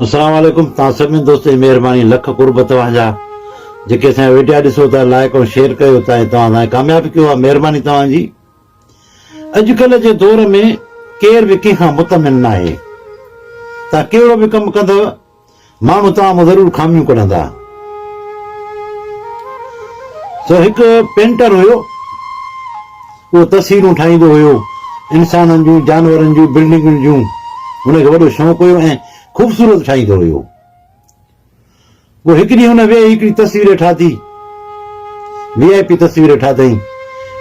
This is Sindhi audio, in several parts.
السلام عليڪم توهان سڀني دوستن جي مهرباني لک قرب توهان جا جيڪي اسان جا ويڊيا ڏسو ٿا لائڪ ۽ شيئر ڪيو ٿا ۽ توهان اسان کي ڪامياب ڪيو آهي مهرباني توهان جي اڄڪلهه جي دور ۾ ڪير به ڪنهن کان مطمئن ناهي توهان ڪهڙو به ڪم ڪندؤ ماڻهو توهان مان ضرور خاميون ڪڍندا. سو هڪ پينٽر هيو، اهو تصويرون ٺاهيندو هيو، انسانن جون، جانورن جون، بلڊنگن جون، هن کي وڏو شوق هيو ۽ خوبصورت ٺاهيندو هيو. پوء هڪ ڏينهن هن ويهي هڪڙي تصوير ٺاهي، وي آء پي تصوير ٺاهتائين.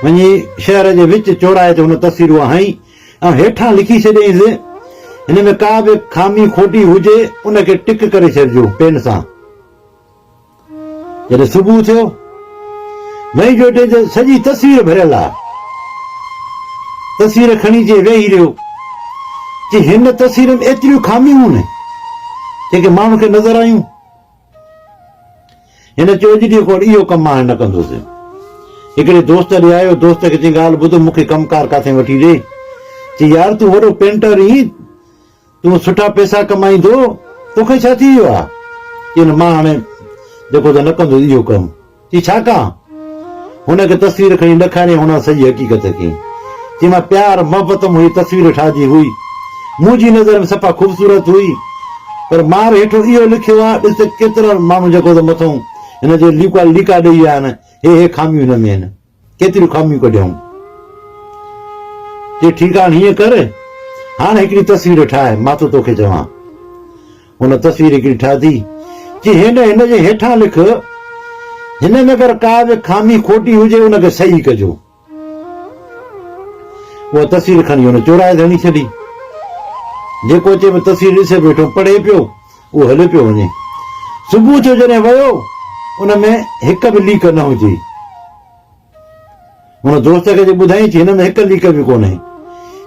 وڃي شهر جي وچ چوراهي تي هن تصوير اها هنئي ۽ هيٺان لکي ڇڏيائينس، هن ۾ ڪا به خامي کوٽي هجي ان کي ٽڪ ڪري ڇڏجو پين سان. جڏهن صبح ٿيو، وئي جو اتي ته سڄي تصوير ڀريل آ. تصوير کڻي چي ويهي رهيو. چي هن تصوير ۾ ايتريون خاميون هون، جيڪي ماڻهن کي نظر آيون. هن چيو اڄ ڏينهن کان اهو ڪم مان هاڻي نه ڪندس. هڪڙي دوست ڏي آيو، دوست کي چيائين ڳالهه ٻڌ مون کي ڪم ڪار ڪاٿي وٺي ڏي. چي يار تون وڏو پينٽر آهين، تون سٺا پئسا ڪمائيندو، توکي ڇا ٿي ويو آ؟ چي نه مان هاڻي جيڪو ته نه ڪندس اهو ڪم. چي ڇا ڪان؟ هن کي تصوير کڻي ڏکاريائين هن سڄي حقيقت کي. چي مان پيار محبت مان هي تصوير ٺاهجي هئي. منهنجي نظر ۾ صفا خوبصورت هئي. پر مار هيٺو اهو لکيو آ ڏس ته ڪيترا ماڻهو جيڪو ته مٿئون هن جي ليڪا ليڪا ڏئي ويا آهن. هي هي خاميون هن ۾ آهن. ڪيتريون خاميون ڪڍيائون. چي ٺيڪ آ هاڻ هيئن ڪر، هاڻ هڪڙي تصوير ٺاهه، مان ٿو توکي چوان. هن تصوير هڪڙي ٺاهي. چي هن هن جي هيٺان لک، هن ۾ اگر ڪا به خامي کوٽي هجي ان کي صحيح ڪجو. اها تصوير کڻي هن چورائي تي هڻي ڇڏي. جيڪو اچي به تصوير ڏسي بيٺو پڙهي پيو، اهو هليو پيو وڃي. صبح ٿيو جڏهن ويو، ان ۾ هڪ به ليڪ نه هجي. هن دوست کي جي ٻڌائين چي هن ۾ هڪ ليڪ به ڪونهي.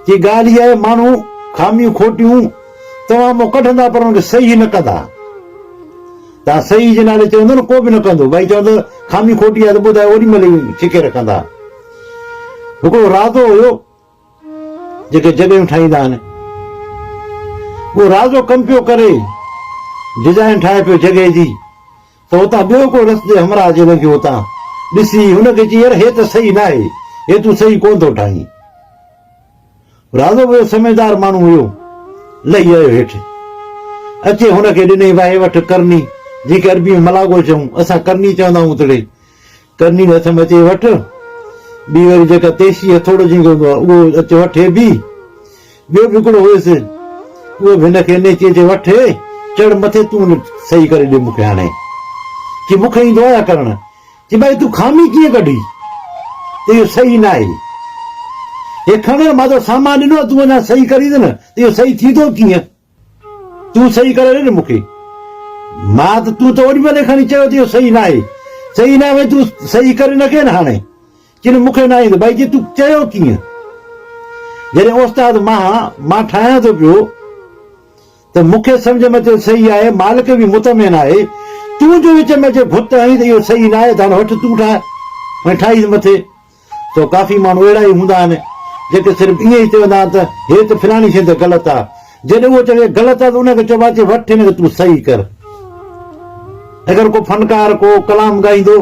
چي ڳالهه اها آهي ماڻهو خاميون کوٽيون توهان مون ڪڍندا پر ان کي صحيح نه ڪندا. توهان صحيح جي نالي چوندو نه ڪو به نه ڪندو. ڀائي چوندو خامي کوٽي آهي ته ٻڌايو اوڏي مهل ئي ڇڪي رکندا. هڪڙو رازو هيو جيڪي جڳهيون ٺاهيندا آهن. اهو رازو ڪم پيو ڪري ڊزائين ٺاهي پيو جڳهه جي. ته اتان ٻيو ڪو رستي همراهه اچي لنگهيو اتان ڏسي هن کي چيائين يار هي ته صحيح ناهي هي تون صحيح ڪونه ٿو ٺاهين. رازو به سمجهدار ماڻهو هيو لهي آيو هيٺ اچي هن کي ڏنائين واهي وٺ ڪرني جنهن کي عربي ۾ ملاغو چئون اسان ڪرني چوندا آهيون اتڙي ڪرني هٿ ۾ اچي وٺ ٻي وري جيڪا تيشي هٿوڙو جنهن کي هوندو آهي اهو اچي وٺ هي به ٻيو به هڪڙو هيس، اهو به هن کي انهيء چيو، چي وٺ هي، چڙهه مٿي، تون صحيح ڪري ڏي مون کي هاڻي. چي مون کي ايندو آهي ڪرڻ. چي ڀائي تون خامي ڪيئن ڪڍي ته اهو صحيح ناهي. هي کڻ، مان تو سامان ڏنو آهي، تون اڃا صحيح ڪريندين نه ته اهو صحيح ٿيندو ڪيئن؟ تون صحيح ڪري ڏي نه مون کي. مان ته تون ته اوڏي مهل ئي کڻي چيو ته اهو صحيح ناهي. صحيح ناهي وري تون صحيح ڪري نه ڪين هاڻي. چي نه مون کي نه ايندو. ڀائي چي تون چيو ڪيئن؟ جڏهن استاد مان هان، مان ٺاهيان ٿو پيو ته مون کي سمجهه ۾ اچي صحيح آهي، مالڪ به مطمئن آهي، تون جو وچ ۾ اچي ڀت هڻين ته اهو صحيح ناهي ته هاڻي وٺ تون ٺاهه. هاڻي ٺاهيس مٿي. سو ڪافي ماڻهو اهڙا ئي هوندا آهن جيڪي صرف ائين ئي چوندا آهن ته هي ته فلاڻي شيء ته غلط آهي. جڏهن اهو چوي غلط آهي ته ان کي چئبو آهي چي وٺ هن کي تون صحيح ڪر. اگر ڪو فنڪار ڪو ڪلام ڳائيندو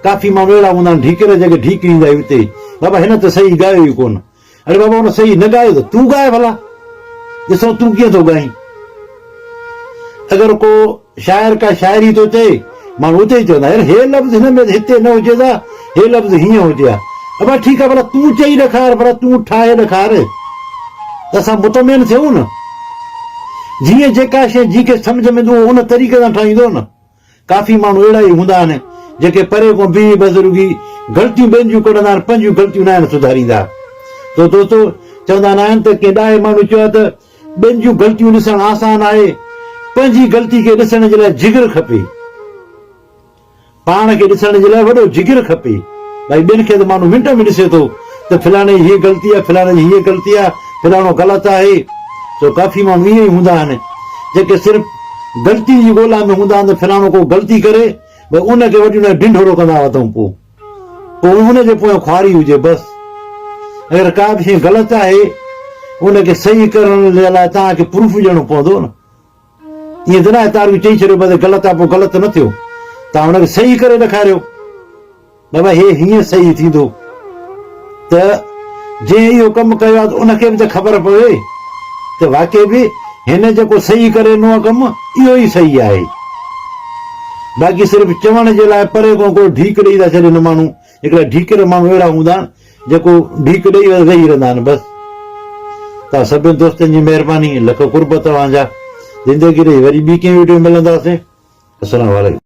ڪافي ماڻهو اهڙا هوندا آهن ڍيڪر جيڪي ڍيڪ ڏيندا آهن اتي بابا هن ته صحيح ڳايو ئي ڪونه. اڙي بابا هن صحيح نه ڳايو ته تون ڳاء ڀلا ڏسون تون ڪيئن ٿو ڳائين. اگر ڪو شاعر ڪا شاعري ٿو چئي ماڻهو اتي ئي چوندا يار هي لفظ هن ۾ هتي نه هجي ها هي لفظ هيئن هجي ها. ابا ٺيڪ آ ڀلا تون چئي ڏيکار ڀلا تون ٺاهي ڏيکار ته اسان مطمئن ٿيون نه. جيئن جيڪا شيء جنهن کي سمجهه ۾ ايندو اهو ان طريقي سان ٺاهيندو نه. ڪافي ماڻهو اهڙا ئي هوندا آهن، جيڪي پري کان بيهي بس رڳي غلطيون ٻين جون ڪڍندا آهن، پنهنجون غلطيون ناهن سڌاريندا. سو دوستو چوندا ناهن ته ڪنهن ڏاهي ماڻهو چيو آهي ته ٻين جون غلطيون ڏسڻ آسان آهي، پنهنجي غلطي کي ڏسڻ جي لاء جگر کپي. پاڻ کي ڏسڻ جي لاء وڏو جگر کپي. ڀائي ٻين کي ته ماڻهو منٽ ۾ ڏسي ٿو ته فلاڻي جي هيء غلطي آهي، فلاڻي جي هيء غلطي آهي، فلاڻو غلط آهي. سو ڪافي ماڻهو ائين ئي هوندا آهن، جيڪي صرف غلطي جي ڳولا ۾ هوندا آهن ته فلاڻو ڪو غلطي ڪري بس ان کي وٺي ان جو ڍنڍورو ڪندا وتون پوء پوء ان جي پويان خواري هجي بس. اگر ڪا به شيء غلط آهي ان کي صحيح ڪرڻ جي لاء توهان کي پروف ڏيڻو پوندو نه. ائين ته ناهي تاريون چئي ڇڏيو بس غلط آ پوء غلط نه ٿيو. توهان ان کي صحيح ڪري ڏيکاريو. بابا هي هيئن صحيح ٿيندو ته جنهن اهو ڪم ڪيو آهي ته ان کي به ته خبر پوي ته واقعي به هن جيڪو صحيح ڪري ڏنو آهي ڪم اهو ئي صحيح آهي. باقي صرف چوڻ جي لاء پري کان ڪو ڍيڪ ڏئي ٿا ڇڏين ماڻهو. هڪڙا ڍيڪر ماڻهو اهڙا هوندا آهن جيڪو ڍيڪ ڏئي ويهي رهندا آهن بس. توهان سڀني دوستن جي مهرباني لک قرب توهان جا. زندگي رهي وري ٻي ڪنهن وڊيو ۾ ملنداسين. السلام عليڪم.